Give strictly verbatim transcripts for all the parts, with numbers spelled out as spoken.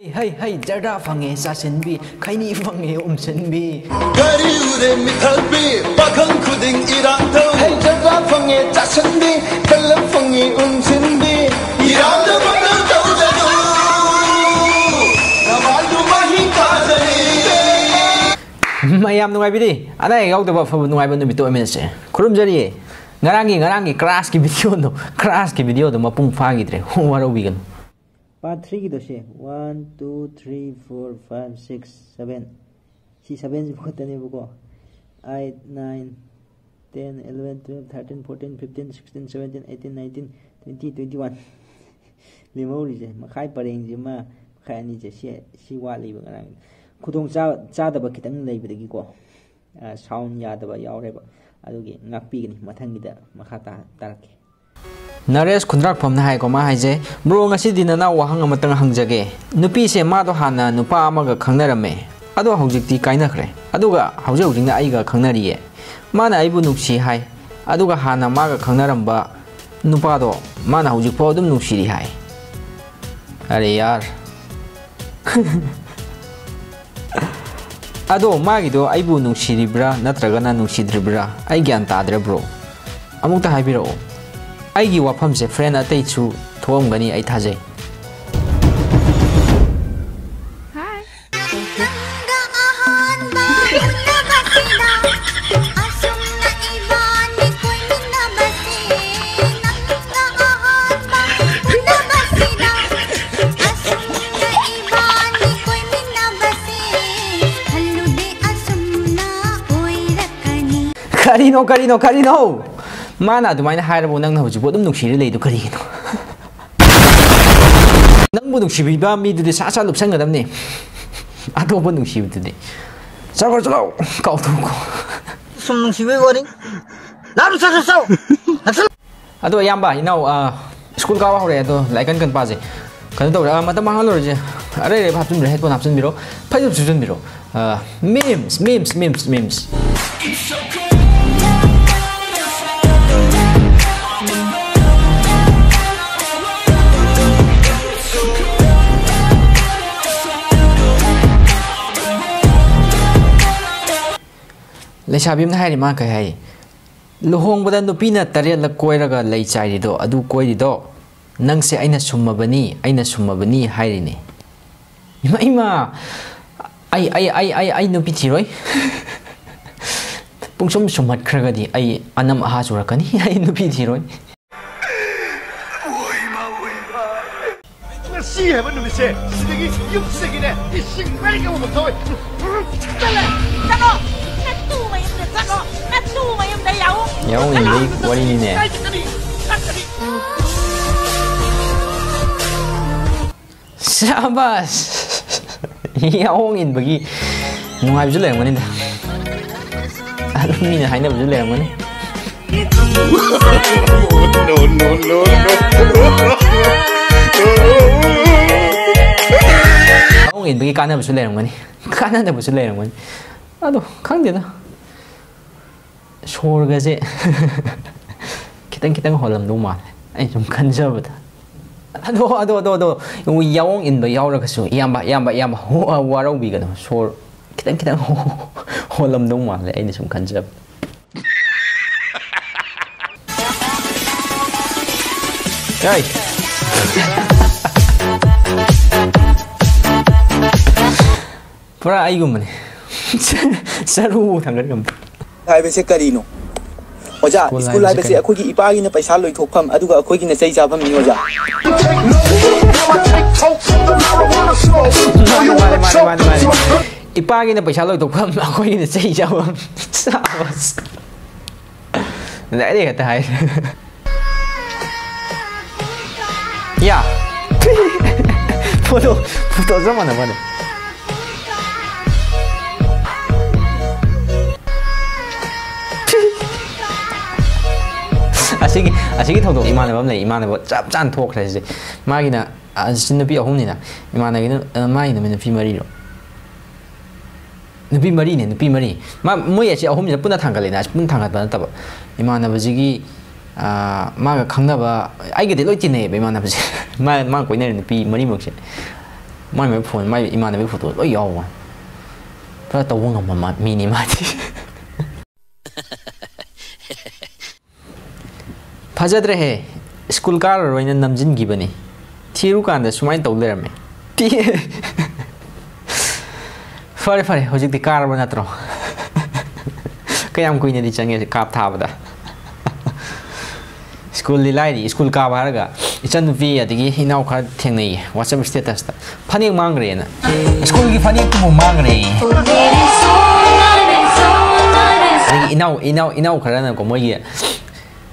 ꯍꯩ ꯍꯩ ꯖꯔꯗꯥ ꯐꯪꯉꯦ ꯆꯥꯁꯤꯟꯕꯤ, ꯈꯩꯅꯤ ꯐꯪꯉꯦ ꯎꯝꯁꯤꯟꯕꯤ꯫ ꯒꯥꯔꯤ ꯎꯔꯦ ꯃꯤꯊꯛꯄꯤ, ꯄꯥꯈꯪ ꯈꯨꯗꯤꯡ ꯏꯔꯥꯡ ꯇꯧ꯫ ꯍꯩ ꯖꯔꯗꯥ ꯐꯪꯉꯦ ꯆꯥꯁꯤꯟꯕꯤ, ꯀꯜꯂꯝ ꯐꯪꯉꯤ ꯎꯝꯁꯤꯟꯕꯤ꯫ ꯏꯔꯥꯡꯗ ꯕꯇꯜ ꯇꯧꯖꯅꯨ, ꯅꯃꯥꯏꯗꯨ ꯃꯍꯤꯡ ꯀꯥꯖꯅꯤ꯫ ꯃꯌꯥꯝ ꯅꯨꯡꯉꯥꯏꯕꯤꯔꯤ? ꯑꯅꯥ ꯑꯌꯦꯛ ꯌꯥꯎꯗꯕ ꯑꯐꯕ ꯅꯨꯡꯉꯥꯏꯕ ꯅꯨꯃꯤꯠꯇꯣ ꯑꯣꯏꯃꯤꯟꯅꯁꯦ꯫ ꯈꯨꯔꯨꯝꯖꯔꯤꯌꯦ꯫ ꯉꯔꯥꯡꯒꯤ, ꯉꯔꯥꯡꯒꯤ ꯀ꯭ꯂꯥꯁꯀꯤ ꯚꯤꯗꯤꯑꯣꯗꯣ, ꯀ꯭ꯂꯥꯁꯀꯤ ꯚꯤꯗꯤꯑꯣꯗꯣ ꯃꯄꯨꯡ ꯐꯥꯈꯤꯗ꯭ꯔꯦ꯫ ꯋꯥꯔꯧꯕꯤꯒꯅꯨ꯫ Part three ꯒꯤꯗꯣ ꯁꯦ, one, two, three, four, five, six, seven꯫ ꯁꯤ seven ꯁꯤ ꯈꯛꯇꯅꯦꯕꯀꯣ꯫ Eight, nine, ten, eleven, twelve, thirteen, fourteen, fifteen, sixteen, seventeen, eighteen, nineteen, twenty, twenty-one꯫ ꯂꯦꯝꯍꯧꯔꯤꯁꯦ, ꯃꯈꯥꯏ ꯄꯔꯦꯡꯁꯤꯃ, ꯃꯈꯥꯏ ꯑꯅꯤꯁꯦ, ꯁꯤ, ꯁꯤ ꯋꯥꯠꯂꯤꯕ ꯉꯔꯥꯡꯒꯤ꯫ ꯈꯨꯗꯣꯡ ꯆꯥ-, ꯆꯥꯗꯕ ꯈꯤꯇꯪ ꯂꯩꯕꯗꯒꯤꯀꯣ, ꯑ, sound ꯌꯥꯗꯕ ꯌꯥꯎꯔꯦꯕ꯫ ꯑꯗꯨꯒꯤ ꯉꯥꯛꯄꯤꯒꯅꯤ, ꯃꯊꯪꯒꯤꯗ ꯃꯈꯥ ꯇꯥ-, ꯇꯥꯔꯛꯀꯦ꯫ ꯅꯔꯦꯁ ꯈꯨꯟꯗ꯭ꯔꯥꯛꯐꯝꯅ ꯍꯥꯏꯀꯣ, ꯃꯥ ꯍꯥꯏꯁꯦ, "ꯕ꯭ꯔꯣ, ꯉꯁꯤꯗꯤ ꯅꯅꯥꯎ ꯋꯥꯍꯪ ꯑꯃꯇꯪ ꯍꯪꯖꯒꯦ꯫ ꯅꯨꯄꯤꯁꯦ ꯃꯥꯗꯣ ꯍꯥꯟꯅ ꯅꯨꯄꯥ ꯑꯃꯒ ꯈꯪꯅꯔꯝꯃꯦ, ꯑꯗꯣ ꯍꯧꯖꯤꯛꯇꯤ ꯀꯥꯏꯅꯈ꯭ꯔꯦ, ꯑꯗꯨꯒ ꯍꯧꯖꯤꯛ ꯍꯧꯖꯤꯛꯅ ꯑꯩꯒ ꯈꯪꯅꯔꯤꯌꯦ꯫ ꯃꯥꯅ ꯑꯩꯕꯨ ꯅꯨꯡꯁꯤ ꯍꯥꯏ, ꯑꯗꯨꯒ ꯍꯥꯟꯅ ꯃꯥꯒ ꯈꯪꯅꯔꯝꯕ ꯅꯨꯄꯥꯗꯣ ꯃꯥꯅ ꯍꯧꯖꯤꯛꯐꯥꯎ ꯑꯗꯨꯝ ꯅꯨꯡꯁꯤꯔꯤ ꯍꯥꯏ꯫ ꯑꯔꯦ ꯌꯥꯔ꯫ ꯑꯗꯣ ꯃꯥꯒꯤꯗꯣ ꯑꯩꯕꯨ ꯅꯨꯡꯁꯤꯔꯤꯕ꯭ꯔꯥ ꯅꯠꯇ꯭ꯔꯒꯅ ꯅꯨꯡꯁꯤꯗ꯭ꯔꯤꯕ꯭ꯔꯥ? ꯑꯩ ꯒ꯭ꯌꯥꯟ ꯇꯥꯗ꯭ꯔꯦ, ꯕ꯭ꯔꯣ꯫ ꯑꯃꯨꯛꯇ ꯍꯥꯏꯕꯤꯔꯛꯑꯣ꯫ ꯑꯩꯒꯤ ꯋꯥꯐꯝꯁꯦ ꯐ꯭ꯔꯦꯟ ꯑꯇꯩꯁꯨ ꯊꯣꯛꯑꯝꯒꯅꯤ, ꯑꯩ ꯊꯥꯖꯩ"꯫ ꯀꯔꯤꯅꯣ, ꯀꯔꯤꯅꯣ, ꯀꯔꯤꯅꯣ? ꯃꯥꯅ ꯑꯗꯨꯃꯥꯏꯅ ꯍꯥꯏꯔꯕꯨ ꯅꯪꯅ ꯍꯧꯖꯤꯛꯄꯨ ꯑꯗꯨꯝ ꯅꯨꯡꯁꯤꯔ ꯂꯩꯗꯣ ꯀꯔꯤꯒꯤꯅꯣ? ꯅꯪꯕꯨ ꯅꯨꯡꯁꯤꯕꯤꯕ ꯃꯤꯗꯨꯗꯤ ꯁꯥ ꯁꯥ ꯂꯨꯞꯁꯟꯒꯗꯕꯅꯤ꯫ ꯑꯇꯣꯞꯄ ꯅꯨꯡꯁꯤꯕꯗꯨꯗꯤ꯫ ꯆꯠꯈ꯭ꯔꯣ, ꯆꯠꯂꯣ꯫ ꯀꯥꯎꯊꯣꯛꯈꯣ꯫ ꯁꯨꯝ ꯅꯨꯡꯁꯤꯕꯩ ꯋꯥꯔꯤ꯫ ꯂꯥꯞꯅ ꯆꯠꯈ꯭ꯔꯣ, ꯆꯠꯂꯣ꯫ ꯅꯛꯁꯜꯂꯣ꯫ ꯑꯗꯣ ꯏꯌꯥꯝꯕ, ꯏꯅꯥꯎ, ꯑ, ꯁ꯭ꯀꯨꯜ ꯀꯥꯕ ꯍꯧꯔꯛꯑꯦ꯫ ꯑꯗꯣ ꯂꯥꯏꯔꯤꯛ ꯀꯟ ꯀꯟ ꯄꯥꯁꯦ꯫ ꯀꯩꯅꯣ ꯇꯧꯔꯦ, ꯑ, ꯃꯇꯝ ꯃꯥꯡꯍꯜꯂꯔꯣꯏꯁꯦ꯫ ꯑꯔꯩ ꯑꯔꯩꯕ ꯍꯥꯞꯆꯤꯟꯕꯤꯔꯣ, ꯍꯦꯠꯐꯣꯟ ꯍꯥꯞꯆꯤꯟꯕꯤꯔꯣ, ꯐꯩꯖꯨꯞ ꯁꯨꯞꯆꯤꯟꯕꯤꯔꯣ꯫ ꯑ, memes, memes, memes, memes꯫ ꯂꯩꯁꯥꯕꯤ ꯑꯃꯅ ꯍꯥꯏꯔꯤ, ꯃꯥ ꯀꯩ ꯍꯥꯏ? "ꯂꯨꯍꯣꯡꯕꯗ ꯅꯨꯄꯤꯅ ꯇꯔꯦꯠꯂꯛ ꯀꯣꯏꯔꯒ ꯂꯩ ꯆꯥꯏꯔꯤꯗꯣ, ꯑꯗꯨ ꯀꯣꯏꯔꯤꯗꯣ ꯅꯪꯁꯦ ꯑꯩꯅ ꯁꯨꯝꯃꯕꯅꯤ, ꯑꯩꯅ ꯁꯨꯝꯃꯕꯅꯤ" ꯍꯥꯏꯔꯤꯅꯦ꯫ ꯏꯃꯥ, ꯏꯃꯥ, ꯑꯩ, ꯑꯩ, ꯑꯩ, ꯑꯩ, ꯑꯩ ꯅꯨꯄꯤ ꯊꯤꯔꯣꯏ꯫ ꯄꯨꯡꯁꯨꯝ ꯁꯨꯝꯍꯠꯈ꯭ꯔꯒꯗꯤ ꯑꯩ ꯑꯅꯝ ꯑꯍꯥ ꯆꯨꯔꯛꯀꯅꯤ꯫ ꯑꯩ ꯅꯨꯄꯤ ꯊꯤꯔꯣꯏ꯫ ꯉꯁꯤ ꯍꯥꯏꯕ ꯅꯨꯃꯤꯠꯁꯦ, ꯁꯤꯗꯒꯤ, ꯌꯨꯝꯁꯤꯗꯒꯤꯅꯦ, ꯏꯁꯤꯡ ꯃꯔꯤꯛ ꯑꯃ ꯊꯣꯛꯑꯣꯏ꯫ ꯆꯠꯂꯦ! ꯆꯠꯂꯣ! ꯅꯠꯇꯨ ꯃꯌꯨꯝꯗ ꯆꯠꯂꯣ! ꯅꯠꯇꯨ ꯃꯌꯨꯝꯗ ꯌꯥꯎ! ꯌꯥꯎ ꯏꯟꯕꯩ ꯋꯥꯔꯤꯅꯤꯅꯦ꯫ ꯀꯥꯏ ꯆꯠꯀꯅꯤ? ꯆꯠꯀꯅꯤ! ꯁꯥꯕꯥꯁ! ꯌꯥꯑꯣꯡ ꯏꯟꯕꯒꯤ ꯅꯨꯡꯉꯥꯏꯕꯁꯨ ꯂꯩꯔꯝꯒꯅꯤꯗ꯫ ꯑꯗꯨꯝ ꯃꯤꯅ ꯍꯥꯏꯅꯕꯁꯨ ꯂꯩꯔꯝꯒꯅꯤ꯫ No, no, no, no. ꯌꯥꯑꯣꯡ ꯏꯟꯕꯒꯤ ꯀꯥꯟꯅꯕꯁꯨ ꯂꯩꯔꯝꯒꯅꯤ, ꯀꯥꯟꯅꯗꯕꯁꯨ ꯂꯩꯔꯝꯒꯅꯤ꯫ ꯑꯗꯣ ꯈꯪꯗꯦꯗ꯫ ꯁꯣꯔꯒꯁꯦ ꯈꯤꯇꯪ ꯈꯤꯇꯪ ꯍꯣꯜꯂꯝꯗꯧ ꯃꯥꯜꯂꯦ, ꯑꯩ ꯁꯨꯝ ꯈꯟꯖꯕꯗ꯫ ꯑꯗꯣ, ꯑꯗꯣ, ꯑꯗꯣ, ꯑꯗꯣ, ꯌꯥꯑꯣꯡ ꯏꯟꯕ ꯌꯥꯎꯔꯒꯁꯨ, ꯏꯌꯥꯝꯕ, ꯏꯌꯥꯝꯕ, ꯏꯌꯥꯝꯕ, ꯍꯣ-, ꯋꯥꯔꯧꯕꯤꯒꯅꯨ꯫ ꯁꯣꯔ ꯈꯤꯇꯪ ꯈꯤꯇꯪ ꯍꯣꯜꯂꯝꯗꯧ ꯃꯥꯜꯂꯦ, ꯑꯩꯅ ꯁꯨꯝ ꯈꯟꯖꯕꯗ꯫ ꯌꯥꯏ꯫ ꯄꯨꯔꯥ ꯑꯩꯒꯨꯝꯕꯅꯦ꯫ ꯆꯔꯨ ꯊꯥꯡꯒꯠ ꯉꯝꯗꯦ꯫ ꯍꯥꯏꯕꯁꯦ ꯀꯔꯤꯅꯣ? ꯑꯣꯖꯥ, ꯁ꯭ꯀꯨꯜ ꯁ꯭ꯀꯨꯜ ꯍꯥꯏꯕꯁꯦ ꯍꯥꯏꯕꯁꯦ ꯀꯔꯤ? ꯑꯩꯈꯣꯏꯒꯤ ꯏꯄꯥꯒꯤꯅ ꯄꯩꯁꯥ ꯂꯣꯏꯊꯣꯛꯐꯝ, ꯑꯗꯨꯒ ꯑꯩꯈꯣꯏꯒꯤꯅ ꯆꯩ ꯆꯥꯐꯝꯅꯤ, ꯑꯣꯖꯥ꯫ ꯃꯥꯅꯦ, ꯃꯥꯅꯦ, ꯃꯥꯅꯦ, ꯃꯥꯅꯦ, ꯃꯥꯅꯦ꯫ ꯏꯄꯥꯒꯤꯅ ꯄꯩꯁꯥ ꯂꯣꯏꯊꯣꯛꯐꯝ, ꯑꯩꯈꯣꯏꯒꯤꯅ ꯆꯩ ꯆꯥꯐꯝ꯫ ꯁꯥꯕꯥꯁ꯫ Direct ꯍꯦꯛꯇ ꯍꯥꯏ꯫ ꯌꯥ꯫ ꯐꯣꯇꯣ, ꯐꯣꯇꯣ ꯆꯞ ꯃꯥꯟꯅꯕꯅꯦ꯫ ꯑꯁꯤꯒꯤ, ꯑꯁꯤꯒꯤ ꯊꯧꯗꯣꯛ ꯏꯃꯥꯟꯅꯕ ꯑꯃ ꯂꯩ, ꯏꯃꯥꯟꯅꯕ ꯆꯞ ꯆꯥꯅ ꯊꯣꯛꯈ꯭ꯔꯦ ꯁꯤꯁꯦ꯫ ꯃꯥꯒꯤꯅ, ꯑ, ꯁꯤ ꯅꯨꯄꯤ ꯑꯍꯨꯝꯅꯤꯅ, ꯏꯃꯥꯟꯅꯕꯤꯅ, ꯑ, ꯃꯥꯒꯤꯅ ꯅꯨꯄꯤ ꯃꯔꯤꯔꯣ? ꯅꯨꯄꯤ ꯃꯔꯤꯅꯦ, ꯅꯨꯄꯤ ꯃꯔꯤ꯫ ꯃꯥ, ꯃꯣꯏ ꯑꯁꯤ ꯑꯍꯨꯝꯁꯤꯅ ꯄꯨꯟꯅ ꯊꯥꯡꯒꯠꯂꯦꯅ, ꯑꯁꯤ ꯄꯨꯟꯅ ꯊꯥꯡꯒꯠꯄ ꯅꯠꯇꯕ꯫ ꯏꯃꯥꯟꯅꯕꯁꯤꯒꯤ, ꯑ, ꯃꯥꯒ ꯈꯪꯅꯕ, ꯑꯩꯒꯗꯤ ꯂꯣꯏ ꯇꯤꯟꯅꯩꯌꯦꯕ ꯏꯃꯥꯟꯅꯕꯁꯦ꯫ ꯃꯥ, ꯃꯥ ꯀꯣꯏꯅꯔꯤ ꯅꯨꯄꯤ ꯃꯔꯤꯃꯛꯁꯦ꯫ ꯃꯥꯏ, ꯃꯥꯏ ꯐꯣꯟ, ꯃꯥꯏ ꯏꯃꯥꯟꯅꯕꯒꯤ ꯐꯣꯇꯣ ꯂꯣꯏ ꯌꯥꯎꯕ ꯋꯥꯅꯤ꯫ ꯈꯔ ꯇꯧꯕ ꯉꯝꯕ ꯃꯥ-, ꯃꯤꯅꯤ ꯃꯥꯗꯤ꯫ ꯐꯖꯗ꯭ꯔꯦꯍꯦ꯫ ꯁ꯭ꯀꯨꯜ ꯀꯥꯔꯔꯣꯏꯅ ꯅꯝꯁꯤꯟꯈꯤꯕꯅꯤ꯫ ꯊꯤꯔꯨꯀꯥꯟꯗ ꯁꯨꯃꯥꯏꯅ ꯇꯧ ꯂꯩꯔꯝꯃꯦ꯫ ꯊꯤ-, ꯐꯔꯦ, ꯐꯔꯦ, ꯍꯧꯖꯤꯛꯇꯤ ꯀꯥꯔꯕ ꯅꯠꯇ꯭ꯔꯣ? ꯀꯌꯥꯝ ꯀꯨꯏꯅꯗꯤ ꯆꯪꯉꯦ ꯀꯥꯞ ꯊꯥꯕꯗ? ꯁ꯭ꯀꯨꯜꯗꯤ ꯂꯥꯏꯔꯤ, ꯁ꯭ꯀꯨꯜ ꯀꯥꯕ ꯍꯥꯏꯔꯒ ꯏꯆꯟꯅꯨꯄꯤ ꯑꯗꯒꯤ ꯏꯅꯥꯎ ꯈꯔ ꯊꯦꯡꯅꯩꯌꯦ WhatsApp status ꯇ꯫ ꯐꯅꯦꯛ ꯃꯥꯡꯈ꯭ꯔꯦꯅ꯫ ꯁ꯭ꯀꯨꯜꯒꯤ ꯐꯅꯦꯛꯇꯨꯕꯨ ꯃꯥꯡꯈ꯭ꯔꯦꯌꯦ꯫ ꯑꯗꯒꯤ ꯏꯅꯥꯎ, ꯏꯅꯥꯎ, ꯏꯅꯥꯎ ꯈꯔꯅꯀꯣ ꯃꯣꯏꯒꯤ,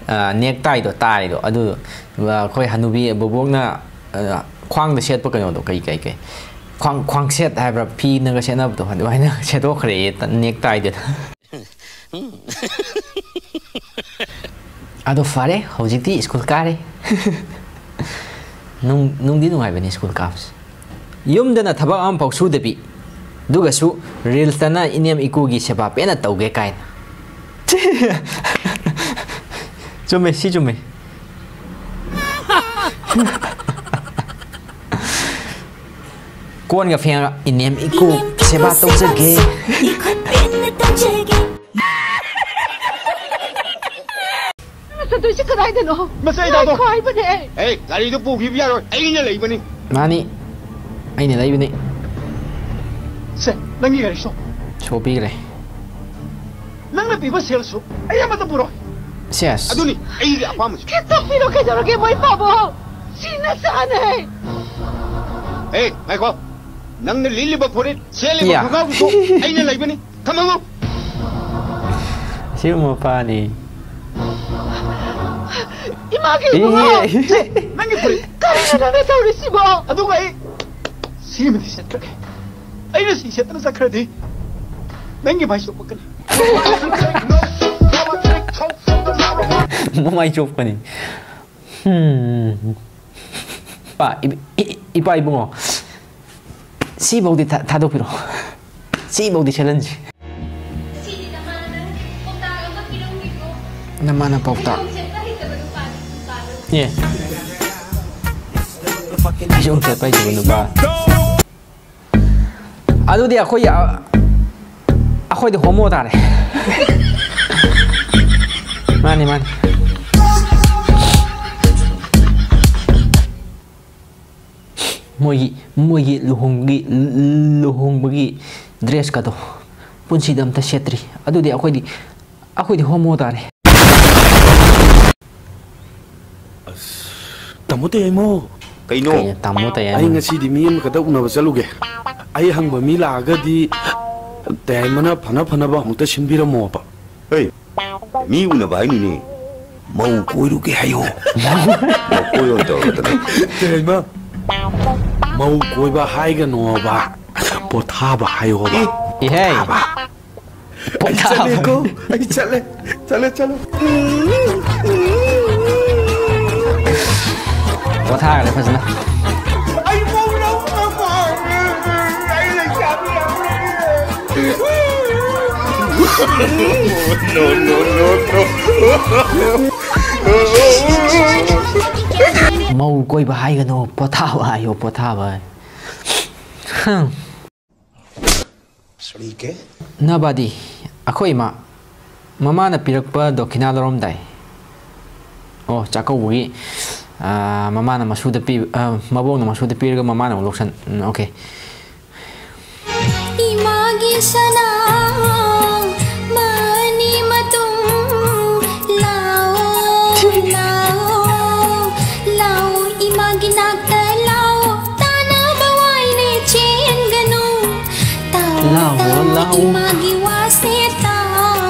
ꯑ, necktie ꯗꯣ, tie ꯗꯣ, ꯑꯗꯨ, ꯑ, ꯑꯩꯈꯣꯏ ꯍꯅꯨꯕꯤ ꯕꯣꯕꯣꯛꯅ, ꯑ, ꯈ꯭ꯋꯥꯡꯗ ꯁꯦꯠꯄ ꯀꯩꯅꯣꯗꯣ, ꯀꯩ, ꯀꯩ, ꯀꯩ? ꯈ꯭ꯋꯥꯡ, ꯈ꯭ꯋꯥꯡꯁꯦꯠ ꯍꯥꯏꯕ꯭ꯔꯥ, ꯐꯤꯅꯒ ꯁꯦꯠꯅꯕꯗꯣ, ꯑꯗꯨꯃꯥꯏꯅ ꯁꯦꯠꯇꯣꯛꯈ꯭ꯔꯦꯌꯦ, necktie ꯗꯨꯅ꯫ ꯑꯗꯣ ꯐꯔꯦ, ꯍꯧꯖꯤꯛꯇꯤ ꯁ꯭ꯀꯨꯜ ꯀꯥꯔꯦ꯫ ꯅꯨꯡ-, ꯅꯨꯡꯗꯤ ꯅꯨꯡꯉꯥꯏꯕꯅꯤ ꯁ꯭ꯀꯨꯜ ꯀꯥꯕꯁꯦ꯫ ꯌꯨꯝꯗꯅ ꯊꯕꯛ ꯑꯃꯐꯥꯎ ꯁꯨꯗꯕꯤ, ꯑꯗꯨꯒꯁꯨ reels ꯇꯅ ꯏꯅꯦꯝ ꯏꯀꯨꯒꯤ ꯁꯦꯕꯥ ꯄꯦꯟꯅ ꯇꯧꯒꯦ ꯀꯥꯏꯅ꯫ ꯆꯨꯝꯃꯦ, ꯁꯤ ꯆꯨꯝꯃꯦ꯫ ꯀꯣꯟꯒ ꯐꯦꯡꯉꯒ, "ꯏꯅꯦꯝ ꯏꯀꯨ ꯁꯦꯕꯥ ꯇꯧꯖꯒꯦ"꯫ ꯆꯠꯇꯣꯏꯁꯦ ꯀꯗꯥꯏꯗꯅꯣ? ꯃꯆꯩ ꯇꯥꯗꯣ꯫ ꯉꯥꯏꯈꯣ ꯍꯥꯏꯕꯅꯦ ꯑꯩ꯫ ꯑꯦ, ꯒꯥꯔꯤꯗꯨ ꯄꯨꯈꯤꯕ ꯌꯥꯔꯣꯏ, ꯑꯩꯅ ꯂꯩꯕꯅꯤ꯫ ꯃꯥꯅꯤ, ꯑꯩꯅ ꯂꯩꯕꯅꯤ꯫ ꯁꯦ, ꯅꯪꯒꯤ ꯒꯥꯔꯤꯁꯨ꯫ ꯁꯣ ꯄꯤꯈ꯭ꯔꯦ꯫ ꯅꯪꯅ ꯄꯤꯕ ꯁꯦꯜꯁꯨ ꯑꯩ ꯑꯃꯠꯇ ꯄꯨꯔꯣꯏ꯫ ꯁꯦꯁ꯫ ꯑꯗꯨꯅꯤ ꯑꯩꯒꯤ ꯑꯄꯥꯝꯕꯁꯨ꯫ ꯈꯤꯇ ꯄꯤꯔꯣ ꯀꯩꯗꯧꯔꯒꯦ, ꯃꯣꯏ ꯄꯥꯕꯣ? ꯁꯤꯅ ꯆꯥꯅꯦ꯫ ꯑꯦ, ꯉꯥꯏꯈꯣ꯫ ꯅꯪꯅ ꯂꯤꯠꯂꯤꯕ ꯐꯨꯔꯤꯠ, ꯁꯦꯠꯂꯤꯕ ꯏꯌꯥ꯫ ꯈꯣꯡꯒ꯭ꯔꯥꯎꯗꯨꯁꯨ ꯑꯩꯅ ꯂꯩꯕꯅꯤ꯫ ꯊꯝꯃꯝꯃꯨ꯫ ꯑꯁꯤꯕꯨ ꯃꯄꯥꯅꯤ꯫ ꯏꯃꯥꯒꯤ ꯏꯕꯨꯡꯉꯣ! ꯏꯌꯦ꯫ ꯁꯦ, ꯅꯪꯒꯤ ꯐꯨꯔꯤꯠ꯫ ꯀꯔꯤꯅꯣ ꯅꯪꯅ ꯇꯧꯔꯤꯁꯤꯕꯣ? ꯑꯗꯨꯒ ꯑꯩ ꯁꯤꯃꯗꯤ ꯁꯦꯠꯈ꯭ꯔꯒꯦ꯫ ꯑꯩꯅ ꯁꯤ ꯁꯦꯠꯇꯅ ꯆꯠꯈ꯭ꯔꯗꯤ ꯅꯪꯒꯤ ꯃꯥꯏ ꯆꯣꯞꯄꯛꯀꯅꯤ꯫ ꯃꯃꯥꯏ ꯆꯣꯞꯀꯅꯤ꯫ ꯍꯝ꯫ ꯏꯄꯥ, ꯏ-, ꯏ-, ꯏꯄꯥ ꯏꯕꯨꯡꯉꯣ, ꯁꯤꯐꯧꯗꯤ ꯊꯥ-, ꯊꯥꯗꯣꯛꯄꯤꯔꯣ꯫ ꯁꯤꯐꯧꯗꯤ ꯁꯦꯠꯍꯟꯁꯤ꯫ ꯅꯃꯥꯅ ꯄꯥꯎꯇꯥꯛ꯫ ꯑꯦ꯫ ꯐꯤꯖꯣꯝ ꯁꯦꯠꯄ ꯍꯩꯇꯕ ꯅꯨꯄꯥ꯫ ꯑꯗꯨꯗꯤ ꯑꯩꯈꯣꯏ, ꯑ, ꯑꯩꯈꯣꯏꯗꯤ homo ꯇꯥꯔꯦ꯫ ꯃꯥꯅꯤ, ꯃꯥꯅꯤ꯫ ꯃꯣꯏꯒꯤ ꯃꯣꯏꯒꯤ ꯂꯨꯍꯣꯡꯕꯒꯤ ꯂꯨꯍꯣꯡꯕꯒꯤ ꯗ꯭ꯔꯦꯁꯀꯗꯣ ꯄꯨꯟꯁꯤꯗ ꯑꯝꯇ ꯁꯦꯠꯇ꯭ꯔꯤ꯫ ꯑꯗꯨꯗꯤ ꯑꯩꯈꯣꯏꯗꯤ ꯑꯩꯈꯣꯏꯗꯤ ꯍꯣꯃꯣ ꯇꯥꯔꯦ꯫ ꯇꯥꯃꯣ ꯇꯌꯥꯏꯃꯣ꯫ ꯀꯩꯅꯣ? ꯀꯩꯅꯣ ꯇꯥꯃꯣ ꯇꯌꯥꯏꯃꯣ? ꯑꯩ ꯉꯁꯤꯗꯤ ꯃꯤ ꯑꯃꯈꯛꯇ ꯎꯅꯕ ꯆꯠꯂꯨꯒꯦ꯫ ꯑꯩ ꯍꯪꯕ ꯃꯤ ꯂꯥꯛꯑꯒꯗꯤ ꯇꯌꯥꯏꯃꯅ ꯐꯅ ꯐꯅꯕ ꯑꯃꯨꯛꯇ ꯁꯤꯟꯕꯤꯔꯝꯃꯣꯕ꯫ ꯍꯩ, ꯃꯤ ꯎꯅꯕ ꯍꯥꯏꯅꯤꯅꯦ꯫ ꯃꯧ ꯀꯣꯏꯔꯨꯒꯦ ꯍꯥꯏꯌꯣ꯫ ꯃꯧ ꯀꯣꯏꯔꯣ ꯇꯧꯔꯗꯅ꯫ ꯇꯌꯥꯏꯃ, ꯃꯧ ꯀꯣꯏꯕ ꯍꯥꯏꯒꯅꯣꯕ꯫ ꯄꯣꯊꯥꯕ ꯍꯥꯏꯌꯣꯕ꯫ ꯏꯍꯦ꯫ ꯄꯣꯊꯥꯕ꯫ ꯑꯩ ꯆꯠꯂꯦꯀꯣ꯫ ꯑꯩ ꯆꯠꯂꯦ꯫ ꯆꯠꯂꯦ, ꯆꯠꯂꯦ꯫ ꯄꯣꯊꯥꯈ꯭ꯔꯦ ꯐꯖꯅ꯫ ꯑꯩ ꯃꯧ ꯂꯧꯕ ꯄꯥꯝꯃꯦ꯫ ꯑꯩ ꯂꯩꯁꯥꯕꯤ ꯌꯥꯝ ꯂꯩꯔꯦ꯫ No, no, no, no. ꯃꯧ ꯀꯣꯏꯕ ꯍꯥꯏꯒꯅꯣ, ꯄꯣꯊꯥꯕ ꯍꯥꯏꯌꯣ, ꯄꯣꯊꯥꯕ ꯍꯥꯏ꯫ ꯍꯝ꯫ ꯅꯕꯥꯗꯤ ꯑꯩꯈꯣꯏ ꯏꯃꯥ ꯃꯃꯥꯅ ꯄꯤꯔꯛꯄ ꯗꯣꯈꯤꯅꯥ ꯂꯧꯔꯝꯗꯥꯏ꯫ ꯑꯣ, ꯆꯥꯛꯀꯧꯕꯒꯤ, ꯑꯥ, ꯃꯃꯥꯅ ꯃꯁꯨꯗ ꯄꯤ-, ꯑꯥ, ꯃꯕꯣꯛꯅ ꯃꯁꯨꯗ ꯄꯤꯔꯒ ꯃꯃꯥꯅ ꯑꯃꯨꯛ ꯂꯧꯁꯟ-, ꯎꯝ, okay꯫ ꯏꯃꯥꯒꯤ ꯁꯅꯥ ꯃꯅꯤ ꯃꯇꯨꯝ ꯂꯥꯎ, ꯂꯥꯎ, ꯂꯥꯎ, ꯏꯃꯥꯒꯤ ꯅꯥꯛꯇ ꯂꯥꯎ, ꯇꯥꯅꯕ ꯋꯥꯏꯅꯦ ꯆꯦꯟꯒꯅꯨ꯫ ꯇꯥꯎ, ꯂꯥꯎ, ꯇꯥꯎ, ꯂꯥꯎ꯫ ꯏꯃꯥꯒꯤ ꯋꯥꯁꯦ ꯇꯥꯎ꯫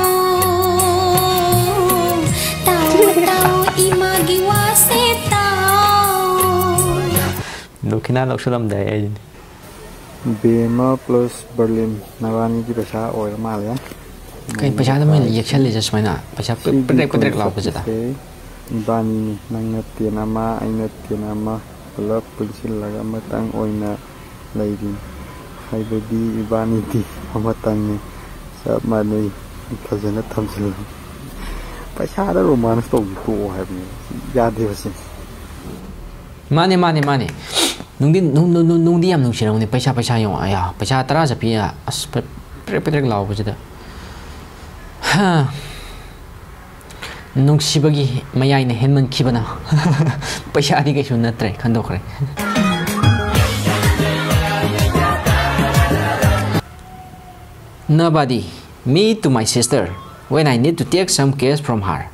ꯇꯥꯎ, ꯇꯥꯎ, ꯏꯃꯥꯒꯤ ꯋꯥꯁꯦ ꯇꯥꯎ꯫ ꯗꯣꯈꯤꯅꯥ ꯂꯧꯁꯜꯂꯝꯗꯥꯏ ꯑꯩꯗꯨꯅꯤ꯫ ꯕꯦꯃ plus ꯕꯔꯂꯤꯟ ꯅꯕꯥꯅꯤꯒꯤ ꯄꯩꯁꯥ ꯑꯣꯏꯔ ꯃꯥꯜꯂꯦ꯫ ꯀꯩ ꯄꯩꯁꯥꯗ ꯃꯣꯏꯅ ꯌꯦꯛꯁꯜꯂꯤꯁꯦ ꯁꯨꯃꯥꯏꯅ? ꯄꯩꯁꯥ ꯄꯦꯗ꯭ꯔꯦꯛ ꯄꯦꯗ꯭ꯔꯦꯛ ꯂꯥꯎꯕꯁꯤꯗ꯫ ꯁꯤꯒꯤ ꯀꯣꯟꯁꯦꯞꯁꯦ ꯏꯕꯥꯅꯤꯅꯤ, ꯅꯪꯅ ꯇꯦꯟ ꯑꯃ, ꯑꯩꯅ ꯇꯦꯟ ꯑꯃ, ꯄꯨꯂꯞ ꯄꯨꯟꯁꯤꯜꯂꯒ ꯑꯃꯇꯪ ꯑꯣꯏꯅ ꯂꯩꯔꯤ꯫ ꯍꯥꯏꯕꯗꯤ ꯏꯕꯥꯅꯤꯗꯤ ꯑꯃꯇꯪꯅꯤ, ꯆꯞ ꯃꯥꯟꯅꯩ꯫ ꯐꯖꯅ ꯊꯝꯖꯤꯜꯂꯨ꯫ ꯄꯩꯁꯥꯗ romance ꯇꯧꯕꯗꯤ ꯇꯣꯛꯑꯣ ꯍꯥꯏꯕꯅꯦ꯫ ꯌꯥꯗꯦꯕ ꯁꯤ꯫ ꯃꯥꯅꯦ, ꯃꯥꯅꯦ, ꯃꯥꯅꯦ꯫ ꯅꯨꯡꯗꯤ, ꯅꯨꯡ-, ꯅꯨꯡ-, ꯅꯨꯡ-, ꯅꯨꯡꯗꯤ ꯌꯥꯝ ꯅꯨꯡꯁꯤꯔꯝꯒꯅꯤ꯫ ꯄꯩꯁꯥ, ꯄꯩꯁꯥ ꯌꯦꯡꯉꯣ꯫ ꯑꯌꯥ, ꯄꯩꯁꯥ ꯇꯔꯥ ꯆꯠꯄꯤ, ꯑꯁ, ꯄꯦ-, ꯄꯦꯗ꯭ꯔꯦꯛ ꯄꯦꯗ꯭ꯔꯦꯛ ꯂꯥꯎꯕꯁꯤꯗ꯫ ꯍꯥ꯫ ꯅꯨꯡꯁꯤꯕꯒꯤ ꯃꯌꯥꯏꯅ ꯍꯦꯟꯃꯟꯈꯤꯕꯅ꯫ ꯄꯩꯁꯥꯗꯤ ꯀꯩꯁꯨ ꯅꯠꯇ꯭ꯔꯦ, ꯈꯟꯗꯣꯛꯈ꯭ꯔꯦ꯫ Nobody. Me to my sister when I need to take some cash from her.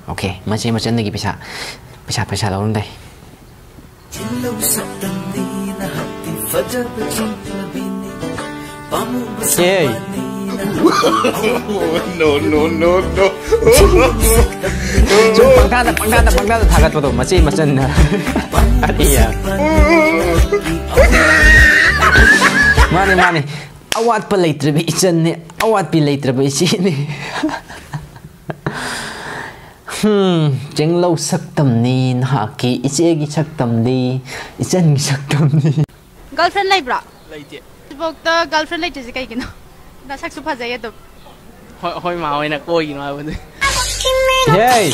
Okay, ꯃꯆꯦ ꯃꯆꯟꯗꯒꯤ ꯄꯩꯁꯥ, ꯄꯩꯁꯥ, ꯄꯩꯁꯥ ꯂꯧꯔꯝꯗꯥꯏ꯫ ꯆꯤꯡꯂꯧ ꯁꯛꯇꯝꯅꯤ ꯅꯍꯥꯛꯇꯤ ꯐꯖꯕ ꯆꯤꯡꯂꯕꯤꯅꯤ꯫ ꯄꯥꯝꯃꯨꯕ ꯌꯦ꯫ ꯁꯛꯄꯅꯤ ꯅꯍꯥꯛꯇꯤ No, no, no, no. ꯁꯨꯝ ꯄꯪꯊꯥꯗ, ꯄꯪꯊꯥꯗ, ꯄꯪꯊꯥꯗ ꯊꯥꯒꯠꯄꯗꯣ, ꯃꯆꯦ ꯃꯆꯟꯅ꯫ ꯑꯗꯤ ꯌꯥ꯫ ꯃꯥꯅꯦ, ꯃꯥꯅꯦ꯫ ꯑꯋꯥꯠꯄ ꯂꯩꯇ꯭ꯔꯕ ꯏꯆꯟꯅꯦ, ꯑꯋꯥꯠꯄꯤ ꯂꯩꯇ꯭ꯔꯕ ꯏꯆꯦꯅꯦ꯫ ꯍꯝ, ꯆꯤꯡꯂꯧ ꯁꯛꯇꯝꯅꯤ ꯅꯍꯥꯛꯀꯤ, ꯏꯆꯦꯒꯤ ꯁꯛꯇꯝꯅꯤ, ꯏꯆꯟꯒꯤ ꯁꯛꯇꯝꯅꯤ꯫ Girlfriend ꯂꯩꯕ꯭ꯔꯣ? ꯂꯩꯇꯦ꯫ ꯍꯧꯖꯤꯛꯐꯥꯎꯗ girlfriend ꯂꯩꯇ꯭ꯔꯤꯁꯦ ꯀꯩꯒꯤꯅꯣ? ꯅꯁꯛꯁꯨ ꯐꯖꯩ ꯑꯗꯨꯝ꯫ ꯍꯣꯏ, ꯍꯣꯏ, ꯃꯥ ꯍꯣꯏꯅ ꯀꯣꯏꯒꯤꯅꯣ ꯍꯥꯏꯕꯗꯨ꯫ ꯍꯦ!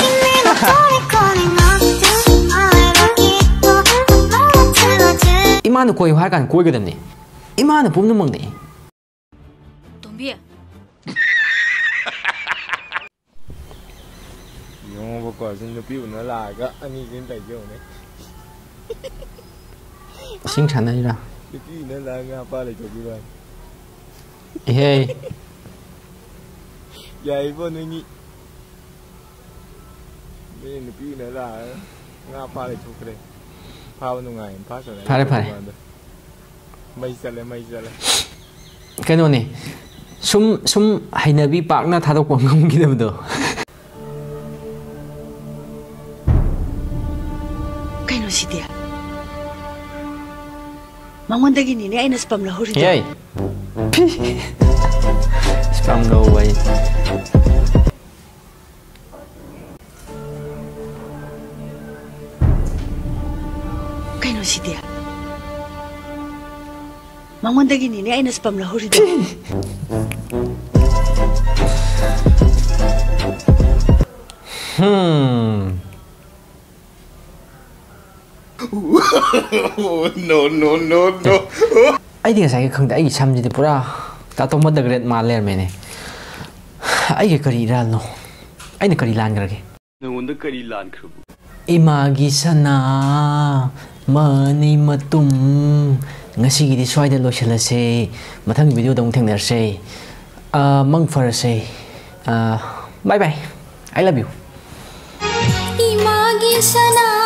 ꯏꯃꯥꯅ ꯀꯣꯏꯌꯨ ꯍꯥꯏꯔ ꯀꯥꯟꯗ ꯀꯣꯏꯒꯗꯕꯅꯤ꯫ ꯏꯃꯥꯅ ꯄꯨꯝꯅꯃꯛꯅꯤ꯫ ꯇꯣꯝꯕꯤ꯫ ꯌꯦꯡꯉꯣꯕꯀꯣ, ꯁꯤ ꯅꯨꯄꯤ ꯎꯅ ꯂꯥꯛꯑꯒ ꯑꯅꯤꯁꯤꯅ ꯇꯧꯔꯤꯁꯦ ꯌꯦꯡꯉꯨꯅꯦ꯫ ꯏꯁꯤꯡ ꯁꯥꯟꯅꯔꯤꯔꯥ? ꯅꯨꯄꯤ ꯎꯅ ꯂꯥꯛꯑꯒ ꯉꯥ ꯐꯥ ꯂꯩꯊꯣꯛꯈꯤꯕ ꯋꯥꯅꯤ꯫ ꯏꯍꯦ꯫ ꯌꯥꯏꯕꯣ ꯅꯣꯏꯅꯤ꯫ ꯃꯤ ꯅꯨꯄꯤ ꯎꯅ ꯂꯥꯛꯑꯒ ꯉꯥ ꯐꯥ ꯂꯩꯊꯣꯛꯈ꯭ꯔꯦ꯫ ꯐꯥꯕ ꯅꯨꯡꯉꯥꯏꯅ ꯐꯥ ꯁꯥꯟꯅꯔꯤ ꯐꯔꯦ, ꯐꯔꯦ꯫ ꯃꯩ ꯆꯠꯂꯦ, ꯃꯩ ꯆꯠꯂꯦ꯫ ꯀꯩꯅꯣꯅꯦ, ꯁꯨꯝ, ꯁꯨꯝ ꯍꯩꯅꯕꯤ ꯄꯥꯛꯅ ꯊꯥꯗꯣꯛꯄ ꯉꯝꯈꯤꯗꯕꯗꯣ꯫ ꯀꯩꯅꯣ ꯁꯤꯗꯤ? ꯃꯉꯣꯟꯗꯒꯤꯅꯤꯅꯦ ꯑꯩꯅ sperm ꯂꯧꯍꯧꯔꯤꯗꯣ꯫ ꯌꯥꯏ꯫ Sperm ꯂꯧꯕ ꯑꯩ꯫ ꯀꯩꯅꯣ ꯁꯤꯗꯤ? ꯃꯉꯣꯟꯗꯒꯤꯅꯤꯅꯦ ꯑꯩꯅ sperm ꯂꯧꯍꯧꯔꯤꯗꯣ꯫ Hmm. No, no, no, no. ꯑꯩꯗꯤ ꯉꯁꯥꯏꯒꯤ ꯈꯪꯗꯦ, ꯑꯩꯒꯤ ꯁꯝꯁꯤꯗꯤ ꯄꯨꯔꯥ ꯇꯥꯇꯣꯝꯕ the great ꯃꯥꯜ ꯂꯩꯔꯝꯃꯦꯅꯦ꯫ ꯑꯩꯒꯤ ꯀꯔꯤ ꯏꯔꯥꯜꯅꯣ? ꯑꯩꯅ ꯀꯔꯤ ꯂꯥꯟꯈ꯭ꯔꯒꯦ? ꯅꯉꯣꯟꯗ ꯀꯔꯤ ꯂꯥꯟꯈ꯭ꯔꯕ? ꯏꯃꯥꯒꯤ ꯁꯅꯥ ꯃꯅꯤ ꯃꯇꯨꯝ ꯉꯁꯤꯒꯤꯗꯤ ꯁ꯭ꯋꯥꯏꯗ ꯂꯣꯏꯁꯤꯜꯂꯁꯦ꯫ ꯃꯊꯪꯒꯤ video ꯗ ꯑꯃꯨꯛ ꯊꯦꯡꯅꯔꯁꯦ꯫ ꯑ, ꯃꯪ ꯐꯔꯁꯦ꯫ ꯑ, bye bye. I love you. ꯏꯃꯥꯒꯤ ꯁꯅꯥ